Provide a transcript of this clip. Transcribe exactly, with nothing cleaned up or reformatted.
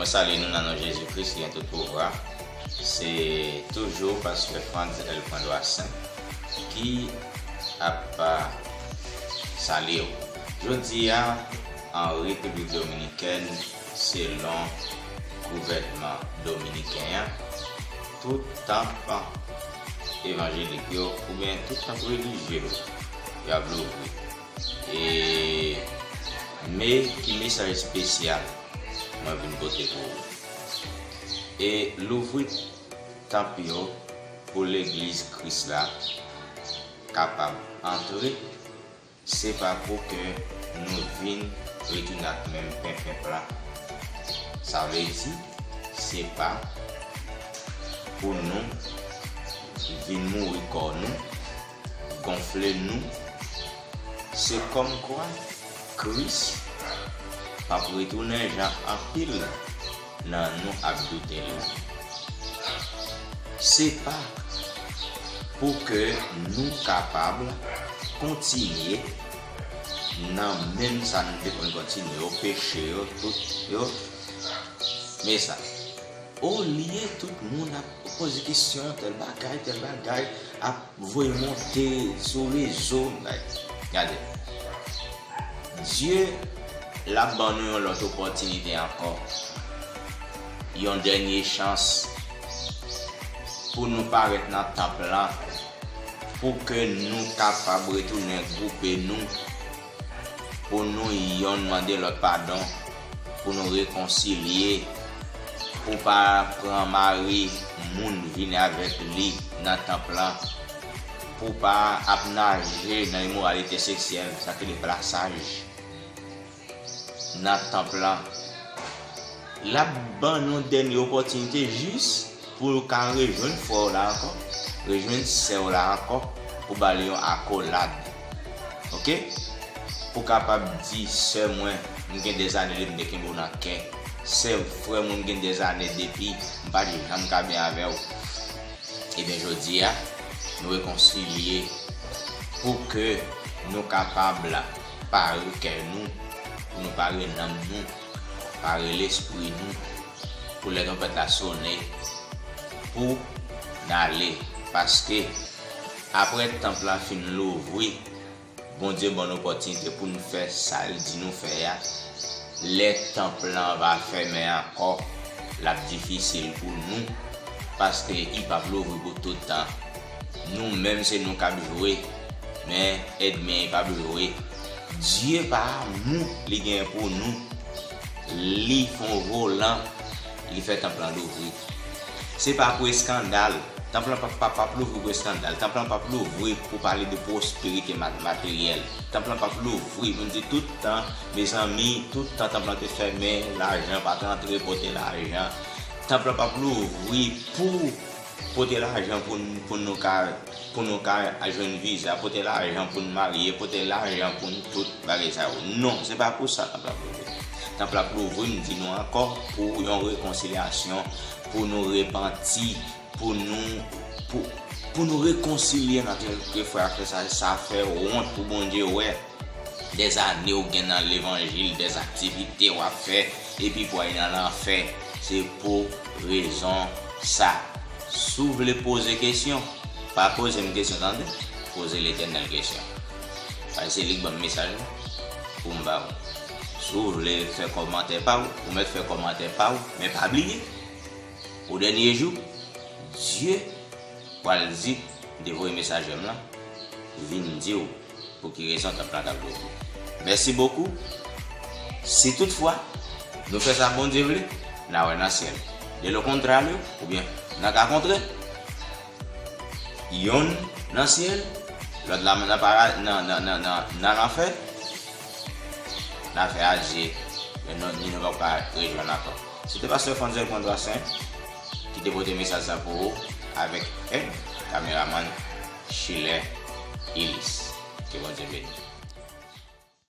Salye nou nan non Jezi Kris ki gen tout pouvwa. Se toujou pastè Frantz L. Pwendwasen ki ap salye w. Jodi a, an Repiblik Dominikèn, selon gouvènman dominiken an, tout tanp evanjelik yo, oubyen tout tanp relijye yo, y ap louvri. E, men ki mesaj espesyal mwen vin pote pou ou. E louvri tanp yo pou legliz Kris la kapab antre, se pa pou ke nou vin retounen ak menm penpenp la. Sa vle di, se pa pou nou vin mouri kò nou, gonfle nou. Se kòmkwa Kris p ap retounen jan anpil nan nou ap doute l. Se pa pou ke nou kapab kontinye nan menm sa nou te konn kontinye yo, peche yo, tout yo. Men sa. Olye tout moun ap poze kesyon, tèl bagay, tèl bagay, ap voye monte sou rezo, gade. Dye l ap ban nou yon lòt opòtinite ankò. Yon dènye chans pou nou parèt nan tanp lan, pou ke nou kapab retounen gwoupe nou, pou nou yonn mande lòt padon, pou nou rekonsilye, pou pa pran mari moun vini avèk li nan tanp lan, pou pa ap naje nan imoralite seksyèl, sa ki le plasaj nan tanp lan. L ap ban nou dènye opòtinite jis pou w ka rejwenn frè w la ankò, rejwenn sè w la ankò, pou ba li yon akolad. Oke? Pou kapab di, sè mwen, m gen dèzane depi m te kenbe w nan kè. Sè, frè mwen, m gen dèzane depi m pa t janm ka byen avè w. Ebyen, jodi a, nou rekonsilye pou ke nou kapab pare kè nou, pou nou pare nanm nou, pare lespri nou, pou lè twonpèt la sone, pou n ale. Paske, apre tanp la fin louvri, Bondye ban n opòtinite pou n fè sa l di nou fè a. Lè tanp lan va fèmen ankò, l ap difisil pou nou, paske li p ap louvri pou tout tan. Nou menm, se nou k ap jwe, men ènmi an p ap jwe. Dye pa amou li genyen pou nou, li fè yon volan, li fè tanp lan louvri. Se pa pou eskandal. Tanp lan p ap, p ap, p ap louvri pou eskandal. Tanp lan p ap louvri pou pale de pwosperite ma-, materyèl. Tanp lan p ap louvri pou n di tout tan, mezanmi, tout tan tanp lan te fèmen, lajan pa t rantre, pote lajan. Tanp lan p ap louvri pou pote lajan pou n, pou nou ka, pou nou ka jwenn viza, pote lajan pou n marye, pote lajan pou n tout bagay sa yo. Non, se pa pou sa tanp lan ap louvri. Tanp lan ap louvri, m di nou ankò, pou yon rekonsilyasyon, pou nou repanti, pou nou, pou, pou nou rekonsilye n ak kèk frè ak sè. Sa, sa fè wont pou Bondye wè dèzane w gen nan levanjil, dèzaktivite w ap fè, epi pou w al nan lanfè. Se pou rezon sa. Si w vle poze kesyon, pa poze m kesyon, tande. Poze Letènèl kesyon. Paske se li k ban m mesaj la pou m ba w. Si w vle fè kòmantè pa w, ou mèt fè kòmantè pa w, men pa bliye, o dènye jou, Dye pral di, m te voye mesajè m lan vin di w pou ki rezon tanp lan t ap louvri. Mèsi bokou. Si toutfwa nou fè sa Bondye vle, n a wè nan syèl. De lo kontraryo, oubyen nan ka kontrè, yonn nan syèl, lòt la nan para-, nan, nan, nan, nan, nan lanfè, n a fè adye, men nou, ni nou p ap ka rejwenn ankò. Se te pastè Frantz L. Pwendwasen ki te pote mesaj sa pou ou avèk èd kameramann Schiller Illis. Ke Bondye beni.